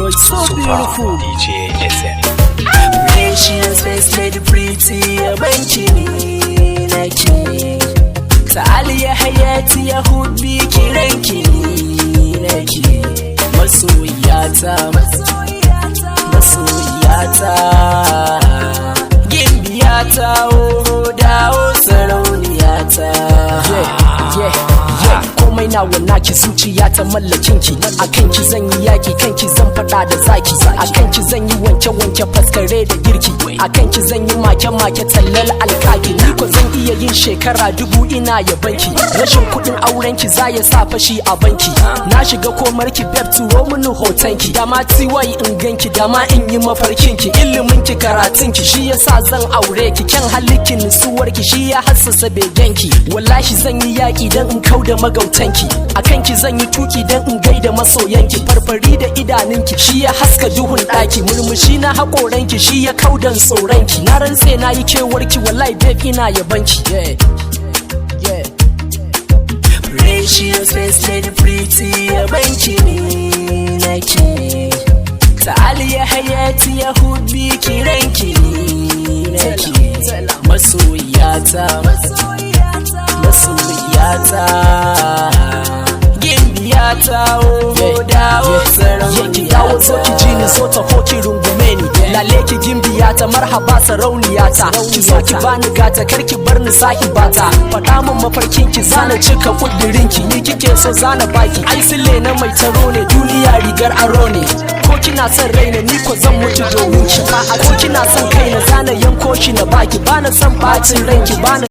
So Super beautiful. DJ SM. Precious face, lady pretty, yabanki ne nake. Ta'aliya hayati ya hubbi, kiranki ne nake. Masoyata, masoyata. Gimbiyata, oh, dawo sarauniyata. Yeah. Komai nawa naki, zuciya ta mallakin ki. A kanki zan yi yaki, kanki zan fada da zaki. A kanki zan yi wanke wanke, faskare da girki. A kanki zan yi make make, tallar alkaki. Ni ko zan iya yin shekara 1000 ina yabanki. Rashin kuɗin auren ki za ya sa fashi a banki. Na shiga komarki, babe, turo mini hotonki. Da ma tiwai in ganki, da ma in yi mafarkin ki. Ilimin ki, karatun ki, shi yasa zan aure ki. Kyan halinki, nutsuwar ki, shi ya hassasa begenki. Wallahi zan yi yaki dan in kauda magautanki. A kanki zan yi tuki dan in gaida masoyanki. Farfari da idanunki shi ya haska duhun daki. Murmushi na hakoranki shi ya kaudan tsoronki. Na rantse na yi kewarki, wallahi babe, ina yabanki. Yeah. Precious face, lady pretty, yabanki ne nake. Ta'aliya hayati ya hubbi, kiranki ne nake. Masoyata, masoyata. Gimbiyata, oh, dawo sarauniyata. Ki dawo, zo ki ji ni, zo taho ki rungume ni. Lale ki gimbiyata, marhaba sarauniyata. Ki zo ki bani gata, kar ki bar ni sahibata. Faɗa min mafarkin ki, zana cika kudirin ki. Ni kike so, zana baki. Ai sile na mai taro ne, duniya rigar aro ne. Ko kina son raina, ni ko zan mutu domin ki. Ko kina son kaina, zana yanko shi na baki. Bana son bacin ranki, bana